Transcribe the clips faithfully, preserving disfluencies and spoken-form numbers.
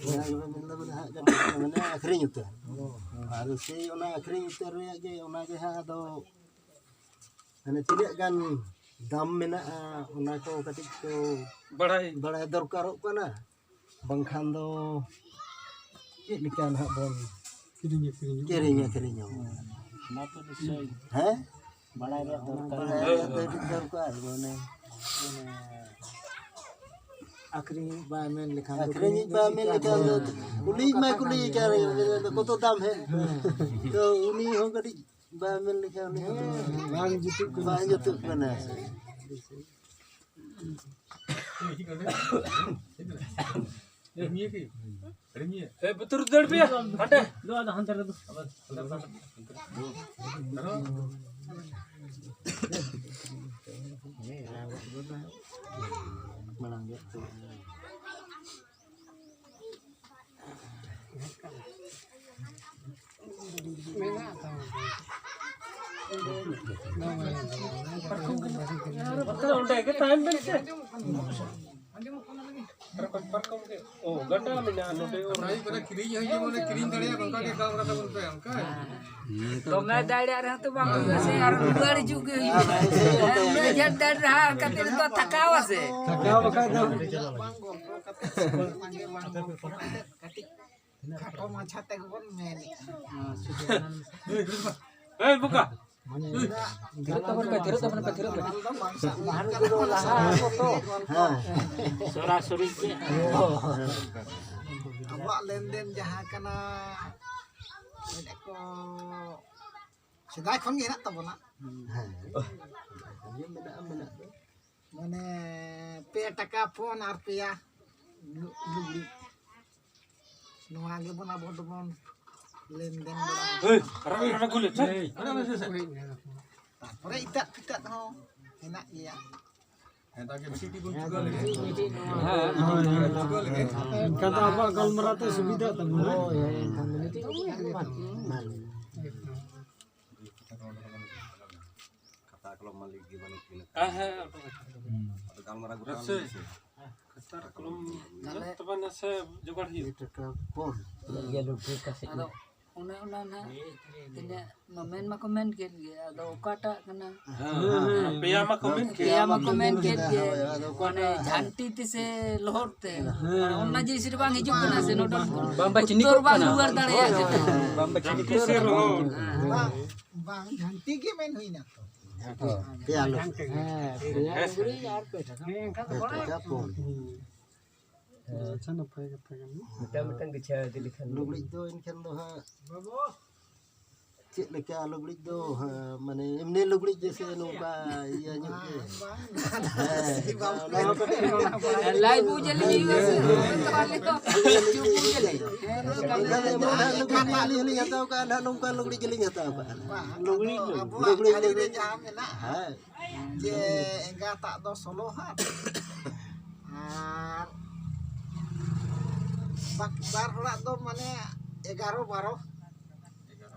ᱚᱱᱟ ᱜᱮᱵᱮᱱ ᱢᱮᱱᱫᱟ ᱵᱚᱞᱮ ᱦᱟᱸᱜ ᱡᱟᱦᱟᱸ ᱢᱟᱱᱮ ᱟᱹᱠᱷᱨᱤᱧ ᱩᱛᱟᱹᱨ᱾ ᱟᱫᱚ ᱥᱮᱭ ᱚᱱᱟ ᱟᱹᱠᱷᱨᱤᱧ ᱩᱛᱟᱹᱨ ᱨᱮᱭᱟᱜ ᱜᱮ ᱚᱱᱟ ᱜᱮ ᱦᱟᱸᱜ ᱟᱫᱚ ᱢᱟᱱᱮ ᱛᱤᱱᱟᱹᱜ ᱜᱟᱱ ᱫᱟᱢ ᱢᱮᱱᱟᱜᱼᱟ ᱚᱱᱟ ᱠᱚ ᱠᱟᱹᱴᱤᱡ ᱠᱚ ᱵᱟᱲᱟᱭ ᱵᱟᱲᱟᱭ ᱫᱚᱨᱠᱟᱨᱚᱜ ᱠᱟᱱᱟ᱾ ᱵᱟᱝᱠᱷᱟᱱ ᱫᱚ ᱪᱮᱫ ᱞᱮᱠᱟ ᱱᱟᱦᱟᱜ ᱵᱚᱱ ᱠᱤᱨᱤᱧ ᱟᱹᱠᱷᱨᱤᱧ ᱠᱤᱨᱤᱧ ᱟᱹᱠᱷᱨᱤᱧᱟ? ᱚᱱᱟ ᱛᱚ ᱱᱤᱥᱪᱚᱭ ᱦᱮᱸ? ᱵᱟᱲᱟᱭ ᱨᱮᱭᱟᱜ ᱫᱚᱨᱠᱟᱨ᱾ ᱵᱟᱲᱟᱭ ᱨᱮᱭᱟᱜ ᱫᱚ ᱫᱚᱨᱠᱟᱨ, ᱢᱟᱱᱮ ᱟᱹᱠᱷᱨᱤᱧ ᱵᱟᱭ ᱢᱮᱱ ᱞᱮᱠᱷᱟᱱ ᱫᱚ ᱟᱹᱠᱷᱨᱤᱧ ᱵᱟᱭ ᱢᱮᱱ ᱞᱮᱠᱷᱟᱱ ᱫᱚ ᱠᱩᱞᱤ ᱢᱟ ᱠᱩᱞᱤ ᱠᱟᱱ ᱜᱮ, ᱠᱚᱛᱚ ᱫᱟᱢ ᱦᱮᱡ? ᱛᱚ ᱩᱱᱤ ᱦᱚᱸ ᱠᱟᱹᱴᱤᱡ ᱵᱟᱭ ᱢᱮᱱ ᱞᱮᱠᱷᱟᱱ ᱩᱱᱤ ᱦᱚᱸ ᱵᱟᱝ ᱡᱩᱛᱩᱜ ᱠᱟᱱᱟ᱾ ᱵᱟᱝ ᱡᱩᱛᱩᱜ ᱠᱟᱱᱟ᱾ ᱮ, ᱵᱩᱛᱩᱨ ᱫᱟᱹᱲ ᱯᱮᱭᱟ, ᱦᱟᱸᱰᱮ᱾ ᱢᱟᱲᱟᱝ ᱜᱮ᱾ ᱚᱸᱰᱮ ᱜᱮ ᱛᱟᱦᱮᱱ ᱵᱮᱱ ᱥᱮ᱾ ᱯᱟᱨᱠᱚᱢ, ᱯᱟᱨᱠᱚᱢ ᱜᱮ᱾ ᱚ, ᱜᱟᱰᱟ ᱢᱮᱱᱟᱜᱼᱟ ᱱᱚᱰᱮ᱾ ᱚᱱᱟ ᱦᱩᱭᱩᱜ ᱠᱟᱱᱟ, ᱠᱤᱨᱤᱧ ᱦᱚᱸ ᱡᱮᱢᱚᱱ ᱠᱤᱨᱤᱧ ᱫᱟᱲᱮᱭᱟᱜᱼᱟ, ᱱᱚᱝᱠᱟ ᱜᱮ ᱜᱟᱞᱢᱟᱨᱟᱣ ᱛᱟᱵᱚᱱ ᱯᱮ, ᱚᱱᱠᱟ᱾ ᱫᱚᱢᱮ ᱫᱟᱲᱮᱭᱟᱜ ᱨᱮᱦᱚᱸ ᱛᱚ ᱵᱟᱝ ᱦᱩᱭᱩᱜᱼᱟ ᱥᱮ, ᱟᱨ ᱨᱩᱣᱟᱹᱲ ᱦᱤᱡᱩᱜ ᱜᱮ ᱦᱩᱭᱩᱜᱼᱟ᱾ ᱩᱱᱟᱹᱜ ᱰᱷᱮᱨ ᱫᱟᱲᱮ ᱨᱟᱦᱟ ᱠᱟᱛᱮ ᱫᱚ ᱛᱷᱟᱠᱟᱣᱟ ᱥᱮ᱾ ᱛᱷᱟᱠᱟᱣ ᱵᱟᱠᱷᱟᱡ ᱫᱚ᱾ ᱵᱟᱝ ᱜᱚᱞᱯᱚ ᱠᱟᱛᱮ ᱥᱟᱸᱜᱮ ᱵᱟᱝ ᱜᱚᱞᱯᱚ ᱠᱟᱛᱮ ᱠᱟᱹᱴᱤᱡ ᱠᱷᱟᱴᱚ ᱢᱟᱪᱷᱟ ᱛᱮᱜᱮ ᱵᱚᱱ ᱢᱮᱱᱮᱫᱼᱟ᱾ ᱮᱭ ᱵᱚᱠᱟ᱾ ᱛᱷᱤᱨᱚᱜ ᱛᱟᱵᱚᱱ ᱯᱮ, ᱛᱷᱤᱨᱚᱜ ᱛᱟᱵᱚᱱ ᱯᱮ, ᱛᱷᱤᱨᱚᱜ ᱯᱮ᱾ ᱫᱟᱞ ᱫᱚ ᱵᱟᱝ ᱥᱟᱵ ᱦᱩᱭ ᱠᱟᱱᱟ᱾ ᱥᱚᱨᱟᱥᱚᱨᱤ ᱜᱮ᱾ ᱟᱵᱚᱣᱟᱜ ᱞᱮᱱᱫᱮᱱ ᱡᱟᱦᱟᱸ ᱠᱟᱱᱟ, ᱢᱮᱱᱮᱫ ᱠᱚ ᱥᱮᱫᱟᱭ ᱠᱷᱚᱱ ᱜᱮ ᱦᱮᱱᱟᱜ ᱛᱟᱵᱚᱱᱟ᱾ ᱦᱮᱸ᱾ ᱢᱮᱱᱟᱜᱼᱟ, ᱢᱮᱱᱟᱜ ᱫᱚ᱾ ᱢᱟᱱᱮ ᱯᱮ ᱴᱟᱠᱟ ᱯᱚᱱ ᱟᱨ ᱯᱮᱭᱟ ᱞᱩ-, ᱞᱩᱜᱽᱲᱤ᱾ ᱱᱚᱣᱟ ᱜᱮᱵᱚᱱ ᱟᱵᱚ ᱫᱚᱵᱚᱱ ᱞᱮᱱᱫᱮᱱ ᱵᱟᱲᱟᱭᱟ᱾ ᱮᱭ, ᱟᱨᱟᱜ ᱜᱮ ᱚᱱᱟ ᱠᱚ ᱞᱮ, ᱪᱮᱫ? ᱛᱟᱨᱯᱚᱨᱮ ᱤᱛᱟᱹᱫ ᱯᱷᱤᱛᱟᱹᱫ ᱦᱚᱸ ᱦᱮᱱᱟᱜ ᱜᱮᱭᱟ᱾ ᱦᱮᱸ, ᱛᱟᱠᱤ ᱵᱤᱥᱤ ᱴᱤ ᱵᱚᱱ ᱪᱩᱠᱟᱹᱣ ᱞᱮᱜᱮ᱾ ᱦᱮᱸ᱾ ᱪᱩᱠᱟᱹᱣ ᱞᱮᱜᱮ᱾ ᱮᱱᱠᱷᱟᱱ ᱫᱚ ᱟᱵᱚᱣᱟᱜ ᱜᱟᱞᱢᱟᱨᱟᱣ ᱛᱮ ᱥᱩᱵᱤᱫᱷᱟᱜ ᱛᱟᱵᱚᱱᱟ᱾ ᱦᱳᱭ, ᱦᱳᱭ, ᱮᱱᱠᱷᱟᱱ ᱫᱚ ᱢᱤᱫᱴᱤᱡ ᱜᱮ ᱵᱟᱝ᱾ ᱠᱷᱟᱛᱟ ᱠᱚᱞᱚᱢ ᱢᱟᱹᱞᱤᱠ ᱜᱮ ᱵᱟᱹᱱᱩᱜ ᱠᱤᱱᱟ᱾ ᱦᱮᱸ, ᱦᱮᱸ, ᱚᱴᱳ ᱜᱮ᱾ ᱟᱫᱚ ᱜᱟᱞᱢᱟᱨᱟᱣ ᱜᱚᱴᱟ ᱟᱪᱪᱷᱟ᱾ ᱞᱮᱜᱮ ᱥᱮ᱾ ᱛᱟᱨ ᱠᱚᱞᱚᱢ ᱛᱟᱦᱞᱮ ᱛᱚᱵᱮ ᱱᱟᱥᱮ ᱡᱚᱜᱟᱲ ᱦᱩᱭᱩᱜ᱾ ᱴᱟᱠᱟ ᱠᱚᱢ᱾ ᱟᱫᱚ ᱚᱱᱮ ᱚᱱᱟ ᱱᱟᱦᱟᱜ ᱛᱤᱱᱟᱹᱜ ᱢᱟ ᱢᱮᱱ ᱢᱟᱠᱚ ᱢᱮᱱ ᱠᱮᱫ ᱜᱮ, ᱟᱫᱚ ᱚᱠᱟᱴᱟᱜ ᱠᱟᱱᱟ? ᱦᱮᱸ, ᱦᱮᱸ, ᱦᱮᱸ, ᱯᱮᱭᱟ ᱢᱟᱠᱚ ᱢᱮᱱ ᱠᱮᱫ᱾ ᱯᱮᱭᱟ ᱢᱟᱠᱚ ᱢᱮᱱ ᱠᱮᱫ ᱜᱮ, ᱦᱳᱭ, ᱟᱫᱚ ᱢᱟᱱᱮ ᱚᱠᱟᱴᱟᱜ? ᱡᱷᱟᱱᱴᱤ ᱛᱮᱥᱮ ᱞᱚᱦᱚᱫ ᱛᱮ, ᱦᱮᱸ, ᱢᱟᱱᱮ ᱚᱱᱟ ᱡᱤᱱᱤᱥ ᱨᱮ ᱵᱟᱝ ᱦᱤᱡᱩᱜ ᱠᱟᱱᱟ ᱥᱮ, ᱱᱚᱰᱮ ᱵᱟᱝ ᱵᱟᱪᱷᱱᱤ ᱩᱛᱛᱚᱨ ᱠᱚᱜ ᱵᱟᱝ ᱠᱟᱱᱟ᱾ ᱨᱩᱣᱟᱹᱲ ᱫᱟᱲᱮᱭᱟᱜ ᱠᱟᱱᱟ᱾ ᱵᱟᱝ ᱵᱟᱪᱷᱱᱤ ᱡᱷᱟᱱᱴᱤ ᱠᱚᱜ ᱥᱮ ᱠᱟᱱᱟ᱾ ᱞᱚᱦᱚᱫ᱾ ᱦᱮᱸ᱾ ᱵᱟᱝ, ᱵᱟᱝ, ᱡᱷᱟᱱᱴᱤ ᱜᱮ ᱢᱮᱱ ᱦᱩᱭᱱᱟ ᱛᱚ᱾ ᱦᱮᱸ, ᱯᱮᱭᱟ ᱞᱩᱜᱽᱲᱤ᱾ ᱦᱮᱸ, ᱯᱮᱭᱟ ᱞᱩᱜᱽᱲᱤ ᱟᱨ ᱯᱮ ᱴᱟᱠᱟ᱾ ᱦᱮᱸ, ᱮᱱᱠᱷᱟᱱ ᱫᱚ ᱯᱮ ᱵᱟᱲᱟᱭ ᱴᱟᱠᱟ ᱯᱩᱱ᱾ ᱦᱮᱸ᱾ ᱟᱪᱪᱷᱟ, ᱱᱟᱯᱟᱭ ᱠᱟᱛᱷᱟ ᱠᱟᱱᱟ᱾ ᱢᱤᱫᱴᱟᱝ ᱢᱤᱫᱴᱟᱝ ᱜᱩᱪᱷᱟᱹᱣ ᱤᱫᱤ ᱞᱮᱠᱷᱟᱱ ᱜᱮ᱾ ᱞᱩᱜᱽᱲᱤᱡ ᱫᱚ ᱮᱱᱠᱷᱟᱱ ᱫᱚ ᱦᱟᱸᱜ ᱪᱮᱫ ᱞᱮᱠᱟ ᱞᱩᱜᱽᱲᱤᱡ ᱫᱚ, ᱦᱮᱸ, ᱢᱟᱱᱮ ᱮᱢᱱᱤ ᱞᱩᱜᱽᱲᱤᱡ ᱜᱮᱥᱮ ᱱᱚᱝᱠᱟ ᱤᱭᱟᱹ ᱧᱚᱜ ᱜᱮ? ᱦᱮᱸ, ᱞᱟᱭᱤᱵ ᱵᱩᱡᱽ ᱟᱹᱞᱤᱧ ᱦᱩᱭᱩᱜᱼᱟ ᱥᱮ? ᱪᱩᱯ ᱵᱩᱡᱽ ᱟᱹᱞᱤᱧ᱾ ᱦᱮᱸ, ᱱᱚᱝᱠᱟ ᱜᱮ ᱮᱢᱚᱱ ᱦᱟᱸᱜ ᱞᱩᱜᱽᱲᱤᱡ ᱟᱹᱞᱤᱧ ᱦᱚᱸᱞᱤᱧ ᱦᱟᱛᱟᱣ ᱠᱟᱜᱼᱟ, ᱱᱟᱦᱟᱜ ᱱᱚᱝᱠᱟ ᱞᱩᱜᱽᱲᱤᱡ ᱜᱮᱞᱤᱧ ᱦᱟᱛᱟᱣ ᱠᱟᱜᱼᱟ᱾ ᱞᱩᱜᱽᱲᱤᱡ ᱟᱫᱚ ᱞᱩᱜᱽᱲᱤᱡ᱾ ᱟᱵᱚᱣᱟᱜ ᱞᱩᱜᱽᱲᱤᱡ ᱟᱹᱨᱤ ᱨᱮ ᱞᱩᱜᱽᱲᱤᱡ᱾ ᱡᱟᱦᱟᱸ ᱢᱮᱱᱟᱜᱼᱟ, ᱦᱮᱸ᱾ ᱡᱮ ᱮᱸᱜᱟᱛᱟᱜ ᱫᱚ ᱥᱳᱞᱳ ᱦᱟᱛ ᱟᱨ ᱵᱟᱠ-, ᱵᱟᱨ ᱦᱚᱲᱟᱜ ᱫᱚ ᱢᱟᱱᱮ ᱮᱜᱟᱨᱚ ᱵᱟᱨᱚ᱾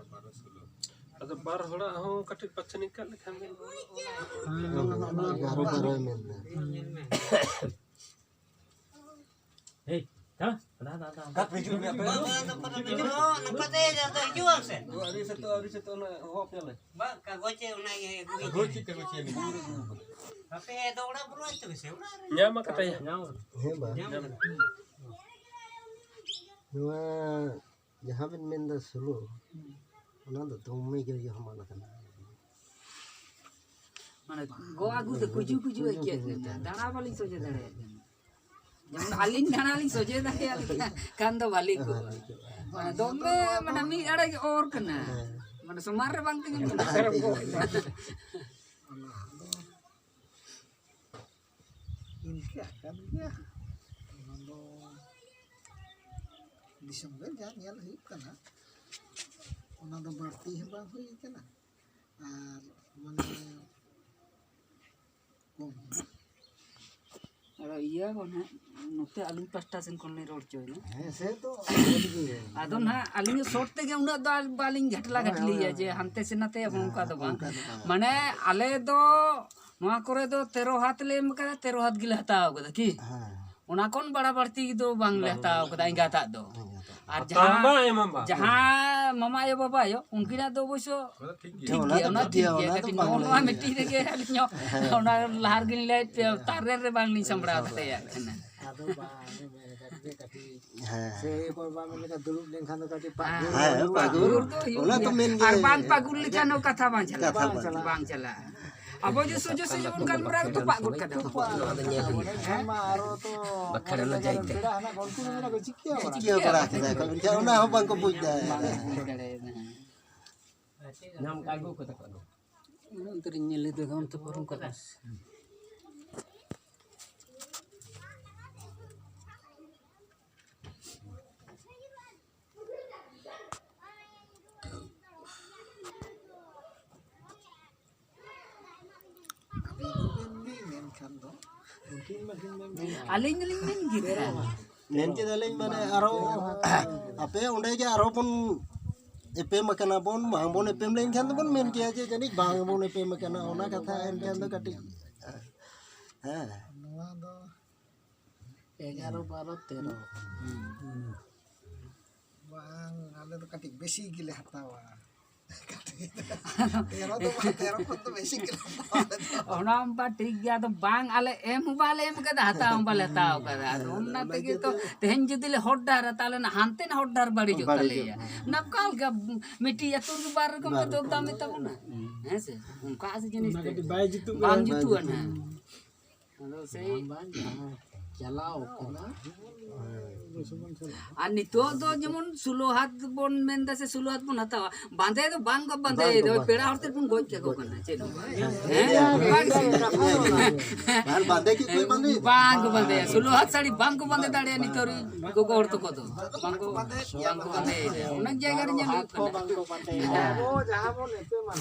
ᱟᱫᱚ ᱵᱟᱨ ᱦᱚᱲᱟᱜ ᱦᱚᱸ ᱠᱟᱹᱴᱤᱡ ᱯᱟᱪᱷᱱᱤ ᱠᱟᱜ ᱞᱮᱠᱷᱟᱱ ᱜᱮ᱾ ᱮᱜᱟᱨᱚ ᱵᱟᱨᱚᱭ ᱢᱮᱱᱫᱟ᱾ ᱦᱮᱸ, ᱫᱟ, ᱫᱟ, ᱫᱟ, ᱫᱟ᱾ ᱱᱚᱝᱠᱟ ᱛᱮ ᱦᱤᱡᱩᱜ ᱟᱢ ᱥᱮ? ᱟᱹᱣᱨᱤ ᱥᱮᱛᱟᱜ, ᱟᱹᱣᱨᱤ ᱥᱮᱛᱟᱜ, ᱚᱱᱟ ᱦᱚᱦᱚ ᱟᱯᱮᱭᱟᱞᱮ᱾ ᱵᱟᱝ, ᱠᱟᱜᱚᱡᱽ ᱮ ᱚᱱᱟ ᱜᱮ ᱟᱹᱜᱩᱭ ᱜᱚᱡ ᱪᱮᱫ ᱠᱟᱜᱚᱡᱽ ᱮ ᱟᱹᱜᱩᱭ? ᱟᱯᱮ ᱫᱚ ᱚᱲᱟᱜ ᱵᱚᱞᱚ ᱦᱚᱪᱚ ᱯᱮᱥᱮ, ᱚᱲᱟᱜ ᱨᱮ᱾ ᱧᱟᱢ ᱟᱠᱟᱫᱟᱭᱟ᱾ ᱧᱟᱢ ᱟᱠᱟᱫᱟ᱾ ᱦᱮᱸ, ᱵᱟ᱾ ᱧᱟᱢ ᱟᱠᱟᱫᱟ᱾ ᱱᱚᱣᱟ ᱡᱟᱦᱟᱸ ᱵᱮᱱ ᱢᱮᱱᱫᱟ ᱥᱳᱞᱳ, ᱚᱱᱟ ᱫᱚ ᱫᱚᱢᱮ ᱜᱮ ᱦᱟᱢᱟᱞ ᱟᱠᱟᱱᱟ᱾ ᱢᱟᱱᱮ ᱜᱚ ᱟᱹᱜᱩ ᱛᱮ ᱠᱩᱡᱩ ᱠᱩᱡᱩ ᱟᱹᱭᱠᱟᱹᱜ ᱠᱟᱱᱟ, ᱫᱟᱬᱟ ᱵᱟᱹᱞᱤᱧ ᱥᱚᱡᱷᱮ ᱫᱟᱲᱮᱭᱟᱜ ᱠᱟᱱᱟ᱾ ᱡᱮᱢᱚᱱ ᱟᱹᱞᱤᱧ ᱫᱟᱬᱟ ᱞᱤᱧ ᱥᱚᱡᱷᱮ ᱫᱟᱲᱮᱭᱟᱜ ᱠᱷᱟᱱ ᱫᱚ ᱵᱷᱟᱹᱞᱤ ᱠᱚᱜᱼᱟ᱾ ᱢᱟᱱᱮ ᱫᱚᱢᱮ ᱢᱟᱱᱮ ᱢᱤᱫ ᱟᱲᱮ ᱜᱮ ᱚᱨ ᱠᱟᱱᱟ, ᱢᱟᱱᱮ ᱥᱚᱢᱟᱱ ᱨᱮ ᱵᱟᱝ ᱛᱤᱸᱜᱩᱱ ᱠᱟᱱᱟ᱾ ᱤᱱᱠᱟᱹ ᱠᱟᱱ ᱜᱮᱭᱟ᱾ ᱚᱱᱟ ᱫᱚ ᱫᱤᱥᱚᱢ ᱨᱮ ᱡᱟ ᱧᱮᱞ ᱦᱩᱭᱩᱜ ᱠᱟᱱᱟ, ᱚᱱᱟ ᱫᱚ ᱵᱟᱹᱲᱛᱤ ᱦᱚᱸ ᱵᱟᱝ ᱦᱩᱭ ᱠᱟᱱᱟ᱾ ᱟᱨ ᱢᱟᱱᱮ ᱠᱚᱢ ᱦᱚᱸ᱾ ᱟᱫᱚ ᱤᱭᱟᱹ ᱠᱚ ᱱᱟᱦᱟᱜ, ᱱᱚᱛᱮ ᱟᱹᱞᱤᱧ ᱯᱟᱥᱴᱟ ᱥᱮᱱ ᱠᱷᱚᱱ ᱞᱤᱧ ᱨᱚᱲ ᱦᱚᱪᱚᱭᱮᱫᱟ᱾ ᱦᱮᱸ, ᱥᱮ ᱛᱚ ᱟᱹᱰᱤ ᱜᱮ᱾ ᱟᱫᱚ ᱱᱟᱦᱟᱜ ᱟᱹᱞᱤᱧ ᱦᱚᱸ ᱥᱚᱴ ᱛᱮᱜᱮ ᱩᱱᱟᱹᱜ ᱫᱚ ᱟᱨ ᱵᱟᱹᱞᱤᱧ ᱜᱷᱟᱴᱞᱟ ᱦᱳᱭ, ᱜᱷᱟᱴᱞᱤᱭᱟ ᱦᱳᱭ, ᱡᱮ ᱦᱳᱭ᱾ ᱦᱟᱱᱛᱮ ᱥᱮ ᱱᱟᱛᱮ, ᱦᱮᱸ, ᱚᱱᱠᱟ ᱫᱚ ᱵᱟᱝ᱾ ᱚᱱᱠᱟ ᱫᱚ ᱵᱟᱝ᱾ ᱢᱟᱱᱮ ᱟᱞᱮ ᱫᱚ ᱱᱚᱣᱟ ᱠᱚᱨᱮ ᱫᱚ ᱛᱮᱨᱚ ᱦᱟᱛ ᱞᱮ ᱮᱢ ᱠᱟᱫᱟ, ᱛᱮᱨᱚ ᱦᱟᱛ ᱜᱮᱞᱮ ᱦᱟᱛᱟᱣ ᱠᱟᱫᱟ ᱠᱤ? ᱦᱮᱸ᱾ ᱚᱱᱟ ᱠᱷᱚᱱ ᱵᱟᱲᱟ ᱵᱟᱹᱲᱛᱤ ᱫᱚ ᱵᱟᱝ ᱞᱮ ᱦᱟᱛᱟᱣ ᱠᱟᱫᱟ ᱮᱸᱜᱟᱛᱟᱜ ᱫᱚ᱾ ᱟᱨ ᱦᱟᱛᱟᱣ ᱡᱟᱦᱟᱸ ᱢᱟ ᱮᱢᱟᱢᱟ᱾ ᱡᱟᱦᱟᱸ ᱢᱟᱢᱟ ᱟᱭᱳ ᱵᱟᱵᱟ ᱟᱭᱳ ᱩᱱᱠᱤᱱᱟᱜ ᱫᱚ ᱚᱵᱚᱥᱥᱚ ᱴᱷᱤᱠ ᱜᱮᱭᱟ᱾ ᱴᱷᱤᱠ ᱚᱱᱟ ᱜᱮᱭᱟ, ᱫᱚ ᱚᱱᱟ ᱴᱷᱤᱠ ᱴᱷᱤᱠ ᱜᱮᱭᱟ, ᱜᱮᱭᱟ, ᱚᱱᱟ ᱫᱚ ᱠᱟᱹᱴᱤᱡ ᱵᱟᱝ ᱱᱚᱜᱼᱚ ᱱᱚᱣᱟ ᱞᱟᱹᱭ ᱢᱤᱫᱴᱤᱡ ᱨᱮᱜᱮ ᱟᱹᱞᱤᱧ ᱦᱚᱸ ᱚᱱᱟ ᱞᱟᱦᱟ ᱨᱮᱜᱮᱧ ᱞᱟᱹᱭᱮᱫ ᱯᱮᱭᱟ, ᱛᱟᱨᱮᱱ ᱨᱮ ᱵᱟᱝ ᱞᱤᱧ ᱥᱟᱢᱵᱲᱟᱣ ᱫᱟᱲᱮᱭᱟᱜ ᱠᱟᱱᱟ᱾ ᱟᱫᱚ ᱵᱟᱝ, ᱢᱮᱱ ᱠᱟᱛᱮ ᱠᱟᱹᱴᱤᱡ ᱦᱮᱸ᱾ ᱥᱮ ᱮᱨᱯᱚᱨ ᱵᱟᱝ ᱢᱮᱱ ᱞᱮᱠᱷᱟᱱ ᱫᱩᱲᱩᱵ ᱞᱮᱱᱠᱷᱟᱱ ᱫᱚ ᱠᱟᱹᱴᱤᱡ ᱯᱟᱹᱜᱩᱨ ᱦᱮᱸ, ᱦᱩᱭᱩᱜᱼᱟ᱾ ᱯᱟᱹᱜᱩᱨ᱾ ᱯᱟᱹᱜᱩᱨ ᱫᱚ ᱦᱩᱭᱩᱜ ᱚᱱᱟ ᱛᱚ ᱜᱮᱭᱟ᱾ ᱢᱮᱱ ᱜᱮ᱾ ᱟᱨ ᱵᱟᱝ ᱯᱟᱹᱜᱩᱨ ᱞᱮᱠᱷᱟᱱ ᱦᱚᱸ ᱠᱟᱛᱷᱟ ᱵᱟᱝ ᱪᱟᱞᱟᱜᱼᱟ᱾ ᱠᱟᱛᱷᱟ ᱵᱟᱝ ᱪᱟᱞᱟᱜᱼᱟ᱾ ᱵᱟᱝ ᱪᱟᱞᱟᱜᱼᱟ᱾ ᱟᱵᱚ ᱡᱩ ᱥᱚᱡᱷᱮ ᱥᱚᱡᱷᱮ ᱵᱚᱱ ᱜᱟᱞᱢᱟᱨᱟᱣ ᱛᱚ ᱯᱟᱹᱜᱩᱨ ᱠᱟᱛᱷᱟ᱾ ᱮᱱᱠᱷᱟᱱ ᱢᱟ ᱟᱨᱚ ᱛᱚ ᱵᱟᱠᱷᱟᱱ ᱚᱱᱟ ᱡᱟᱭᱜᱟ᱾ ᱯᱮᱲᱟ ᱦᱮᱱᱟᱜ ᱠᱚᱣᱟ, ᱩᱱᱠᱩ ᱫᱚ ᱢᱮᱱᱟ ᱠᱚ, "ᱪᱤᱠᱟᱹ ᱵᱟᱲᱟ ᱪᱤᱠᱟᱹ ᱵᱟᱲᱟ ᱠᱮᱫᱟ ᱠᱚ?" ᱮᱱᱠᱷᱟᱱ ᱚᱱᱟ ᱦᱚᱸ ᱵᱟᱝ ᱠᱚ ᱵᱩᱡᱽ ᱫᱟ᱾ ᱵᱟᱝ ᱠᱚ ᱵᱩᱡᱽ ᱫᱟᱲᱮᱭᱟᱫᱟ, ᱦᱮᱸ᱾ ᱧᱟᱢ ᱠᱟᱜ ᱠᱚ ᱠᱟᱛᱷᱟ ᱠᱚ ᱟᱫᱚ᱾ ᱚᱱᱛᱮ ᱨᱤᱧ ᱧᱮᱞ ᱤᱫᱤ ᱠᱟᱜ, ᱚᱱᱛᱮ ᱯᱟᱨᱚᱢ ᱠᱟᱜ ᱢᱮ᱾ ᱟᱹᱵᱤᱱ ᱫᱚᱵᱤᱱ ᱢᱮᱱ ᱠᱷᱟᱱ ᱫᱚ, ᱩᱱᱠᱤᱱ ᱢᱟᱠᱤᱱ ᱢᱮᱱ ᱜᱮᱭᱟ᱾ ᱟᱹᱞᱤᱧ ᱫᱚᱞᱤᱧ ᱢᱮᱱ ᱜᱮᱭᱟ᱾ ᱢᱮᱱ ᱠᱮᱫᱟᱞᱤᱧ, ᱢᱟᱱᱮ, ᱟᱨᱚ ᱟᱯᱮ ᱚᱸᱰᱮ ᱜᱮ ᱟᱨᱚ ᱵᱚᱱ ᱮᱯᱮᱢ ᱟᱠᱟᱱᱟ ᱵᱚᱱ, ᱵᱟᱝ ᱵᱚᱱ ᱮᱯᱮᱢ ᱞᱮᱱᱠᱷᱟᱱ ᱫᱚᱵᱚᱱ ᱢᱮᱱ ᱠᱮᱭᱟ ᱡᱮ ᱡᱟᱹᱱᱤᱡ ᱵᱟᱝ ᱵᱚᱱ ᱮᱯᱮᱢ ᱟᱠᱟᱱᱟ, ᱚᱱᱟ ᱠᱟᱛᱷᱟ ᱮᱱᱠᱷᱟᱱ ᱫᱚ ᱠᱟᱹᱴᱤᱡ, ᱦᱮᱸ᱾ ᱱᱚᱣᱟ ᱫᱚ ᱮᱜᱟᱨᱚ, ᱵᱟᱨᱚ, ᱛᱮᱨᱚ᱾ ᱵᱟᱝ, ᱟᱞᱮ ᱫᱚ ᱠᱟᱹᱴᱤᱡ ᱵᱮᱥᱤ ᱜᱮᱞᱮ ᱦᱟᱛᱟᱣᱟ᱾ ᱠᱟᱹᱴᱤᱡ ᱛᱮᱨᱚ ᱫᱚ ᱵᱟᱝ, ᱛᱮᱨᱚ ᱠᱷᱚᱱ ᱫᱚ ᱵᱮᱥᱤ ᱜᱮᱞᱮ ᱦᱟᱛᱟᱣᱟ ᱟᱞᱮ ᱫᱚ᱾ ᱚᱱᱟ ᱢᱟ ᱴᱷᱤᱠ ᱜᱮᱭᱟ, ᱟᱫᱚ ᱵᱟᱝ ᱟᱞᱮ ᱮᱢ ᱦᱚᱸ ᱵᱟᱞᱮ ᱮᱢ ᱠᱟᱫᱟ, ᱦᱟᱛᱟᱣ ᱦᱚᱸ ᱵᱟᱞᱮ ᱦᱟᱛᱟᱣ ᱠᱟᱫᱟ᱾ ᱟᱫᱚ ᱚᱱᱟ ᱚᱱᱟ ᱛᱮᱜᱮ ᱛᱚ ᱤᱭᱟᱹᱛᱮ ᱛᱮᱦᱮᱧ ᱡᱩᱫᱤ ᱞᱮ ᱦᱚᱨ ᱰᱟᱦᱟᱨᱟ, ᱛᱟᱦᱞᱮ ᱱᱟ ᱦᱟᱱᱛᱮ ᱱᱟ ᱦᱚᱨ ᱰᱟᱦᱟᱨ ᱵᱟᱹᱲᱤᱡᱚᱜ ᱵᱟᱹᱲᱤᱡᱚᱜ ᱛᱟᱞᱮᱭᱟ᱾ ᱠᱟᱱᱟ᱾ ᱱᱚᱝᱠᱟ ᱞᱮᱠᱟ ᱢᱤᱫᱴᱤᱡ ᱟᱹᱛᱩ ᱨᱮ ᱵᱟᱨ ᱨᱚᱠᱚᱢ ᱵᱟᱨ ᱠᱚ ᱫᱚᱨᱫᱟᱢ ᱨᱚᱠᱚᱢ᱾ ᱛᱟᱵᱚᱱᱟ᱾ ᱦᱮᱸ ᱥᱮ? ᱚᱱᱠᱟ ᱟᱥᱮ ᱡᱤᱱᱤᱥ ᱚᱱᱟ ᱛᱮ ᱠᱟᱹᱴᱤᱡ ᱵᱟᱭ ᱡᱩᱛᱩᱜ ᱵᱟᱝ ᱠᱟᱱᱟ᱾ ᱡᱩᱛᱩᱜᱼᱟ ᱱᱟᱦᱟᱜ᱾ ᱟᱫᱚ ᱥᱮᱭ ᱵᱟᱝ, ᱵᱟᱝ, ᱡᱟᱦᱟᱸ ᱪᱟᱞᱟᱣ ᱠᱟᱱᱟ᱾ ᱟᱨ ᱱᱤᱛᱚᱜ ᱫᱚ ᱡᱮᱢᱚᱱ ᱥᱳᱞᱳ ᱦᱟᱛ ᱵᱚᱱ ᱢᱮᱱ ᱫᱟ ᱥᱮ ᱥᱳᱞᱳ ᱦᱟᱛ ᱵᱚᱱ ᱦᱟᱛᱟᱣᱟ, ᱵᱟᱸᱫᱮ ᱫᱚ ᱵᱟᱝ ᱠᱚ ᱵᱟᱸᱫᱮᱭᱮᱫᱟ, ᱵᱟᱝ ᱠᱚ ᱯᱮᱲᱟ ᱦᱚᱲ ᱛᱮᱫ ᱵᱚᱱ ᱜᱚᱡ ᱠᱟᱠᱚ ᱠᱟᱱᱟ᱾ ᱪᱮᱫ ᱦᱚᱸ ᱵᱟᱝ᱾ ᱦᱮᱸ᱾ ᱦᱮᱸ? ᱚᱱᱠᱟ ᱜᱮ ᱥᱮ᱾ ᱟᱨ ᱵᱟᱸᱫᱮ ᱠᱤ ᱠᱚ ᱵᱟᱸᱫᱮᱭᱮᱫᱟ? ᱵᱟᱝ ᱠᱚ ᱵᱟᱸᱫᱮᱭᱟ, ᱥᱳᱞᱳ ᱦᱟᱛ ᱥᱟᱹᱲᱤ ᱵᱟᱝ ᱠᱚ ᱵᱟᱸᱫᱮ ᱫᱟᱲᱮᱭᱟᱜᱼᱟ ᱱᱤᱛᱚᱜ ᱨᱮᱱ ᱜᱚᱜᱚ ᱦᱚᱲ ᱛᱟᱠᱚ ᱫᱚ᱾ ᱵᱟᱝ ᱠᱚ, ᱵᱟᱝ ᱠᱚ ᱵᱟᱸᱫᱮᱭᱮᱫᱟ, ᱚᱱᱟ ᱡᱟᱭᱜᱟ ᱨᱮ ᱧᱮᱞ ᱦᱩᱭᱩᱜ ᱠᱟᱱᱟ᱾ ᱟᱵᱚ ᱡᱟᱦᱟᱸ ᱵᱚᱱ ᱮᱯᱮᱢᱟ,